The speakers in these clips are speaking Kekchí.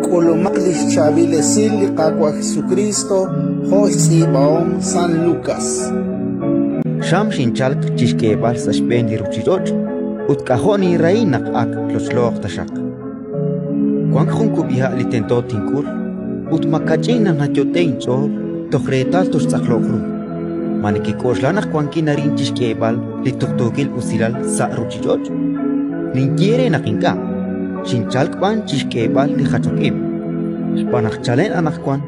K'ulumaq li xchaab'il esil li Qaawa' Jesukriist jo' xtz'iib'ahom San Lukas. Xam xinchalk chi xk'eeb'al sa' xb'een li ruuchich'och', ut k'ajo' ninrahi naq ak lochlooq taxaq. Wank jun kub'iha' li tento tink'ul, ut makach'in naq nayot'e inch'ool toj reetal toxtz'aqloq ru. Ma nekek'oxla naq wankin arin chi xk'eeb'al li tuqtuukil usilal sa' ruuchich'och'? Ninye eere naq ink'a', xinchalk b'an chi xk'eeb'al li jachok ib'. Xb'aan naq chalen anaqwan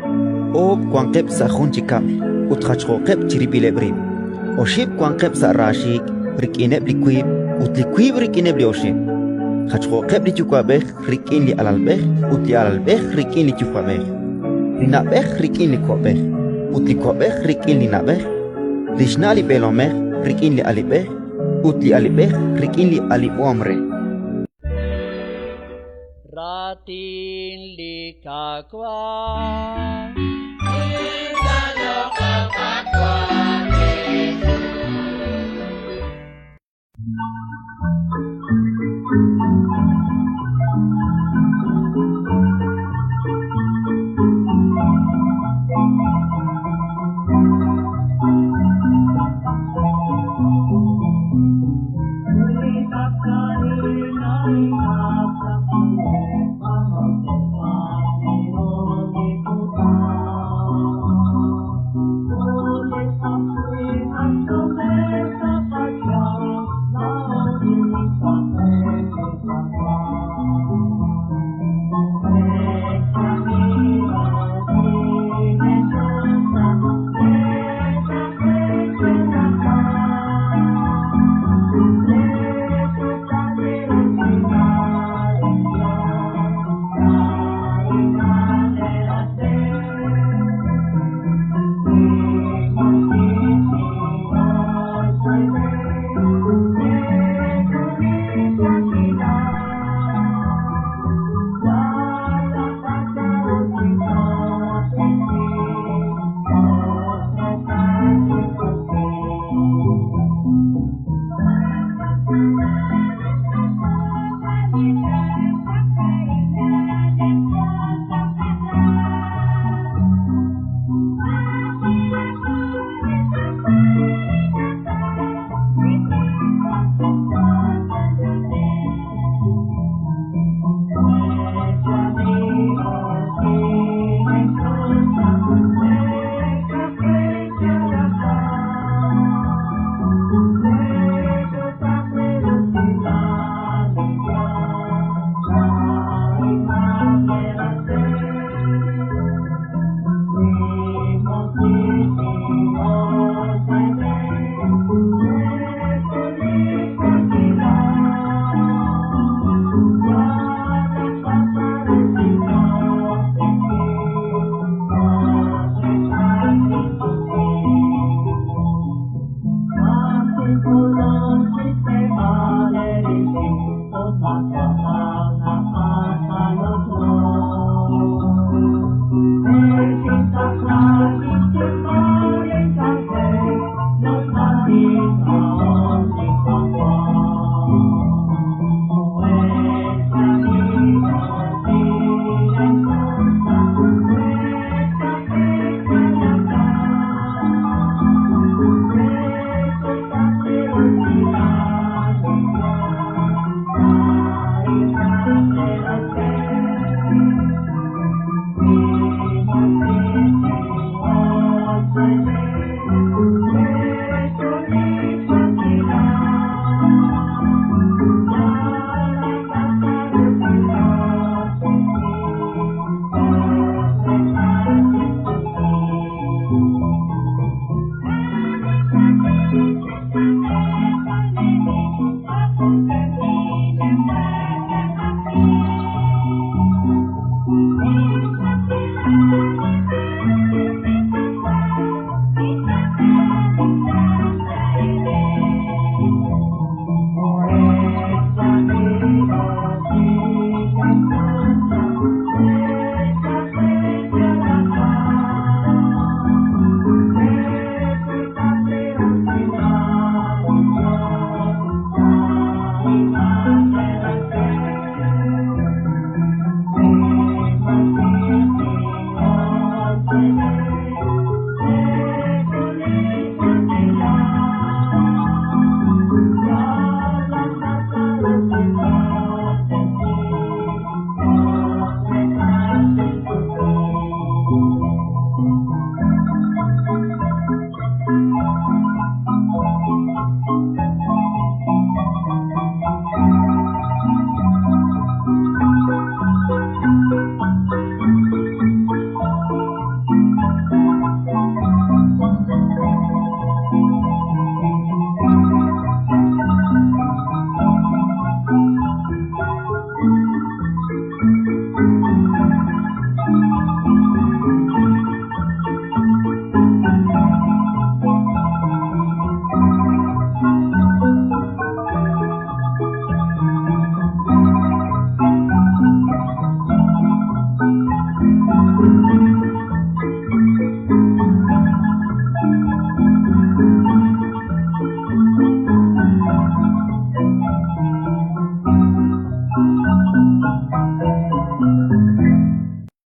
oob' wanqeb' sa' jun chi kab'l ut jachjooqeb' chirib'ileb' rib', oxib' wanqeb' sa' raaxiik' rik'ineb' li wiib' ut li wiib' rik'ineb' li oxib'. Jachjooqeb' li yuwa'b'ej rik'in li alalb'ej ut li alalb'ej rik'in li yuwa'b'ej, li na'b'ej rik'in li ko'b'ej ut li ko'b'ej rik'in li na'b'ej, li xna' li b'eelomej rik'in li alib'ej ut li alib'ej rik'in li alib'om re. Raatin li Qaawa'.